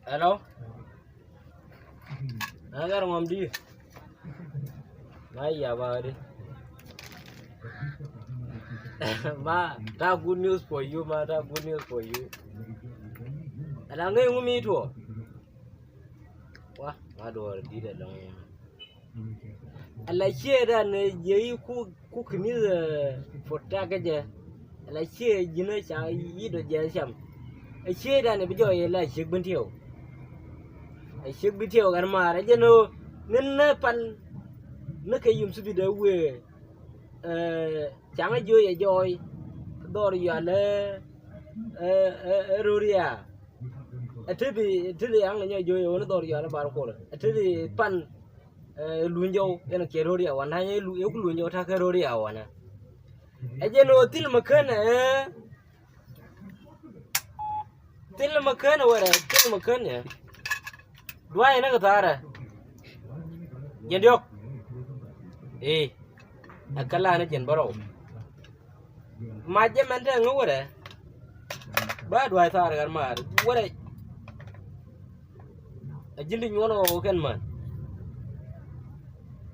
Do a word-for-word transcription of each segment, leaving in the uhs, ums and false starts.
Hello. Ɛ gat ŋɔm di. Ma ya ba di. Ma ta good news for you, ma ta good news for you. Ala ŋäc ŋu mi tuɔ. Wa ma duɔr di dɛ lɔŋ ya. Ala ciɛ dan jiɛ yi ku ku kini puɔt ta kɛ jɛ. Ala ciɛ ji̱n ca yi dɔ jɛ cam. A ciɛ dan bi jɔ yɛ la ciek bin tiɛw. A ciek bin tiɛw gat maar a jɛ no ni nɛ pan ni kɛ yum supi dɛ wee. Caŋä jiö yɛ jɔɔy dhɔr yual ɛ roria. Ɛ tëdi tëdi aŋ nyɔ jiö yɛ wä ni dhɔr yual ɛ bar kuɔl ɛ tëdi pan. Ɛ luny jɔw ɛn kiɛ roria wan na nyɛ ku luny jɔw takɛ roria wan ɛ jɛ no thil mɛ kän ɛ. Thil mɛ kän wɛrɛ thil mɛ kän yɛ. Duay ni kɛ thaarɛ. Jɛn diɔk. Ee. Ɛ kɛ lan ni jɛn bärɔw. Ma jɛ mɛn tɛ ŋä wɛrɛ. Ba duay thaarɛ gat maar wɛrɛ. A ji̱n di nyuɔn ɣɔw kɛn män.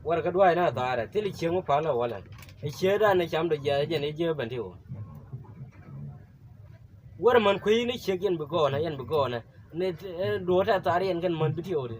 Wɛrɛ kɛ duay ni a thaarɛ thil cieŋ mi pal ɛ wälɛ. Ɛ cieŋ dan ni cam dɔ jiath jɛn i̱ jiäk bɛn ti ɣɔw. Wär män kui̱ ni ciek yɛn bi gɔɔnä yɛn bi gɔɔnä ni duɔ̱ɔ̱t a thar yɛn kɛn män bi ti ɣöödi.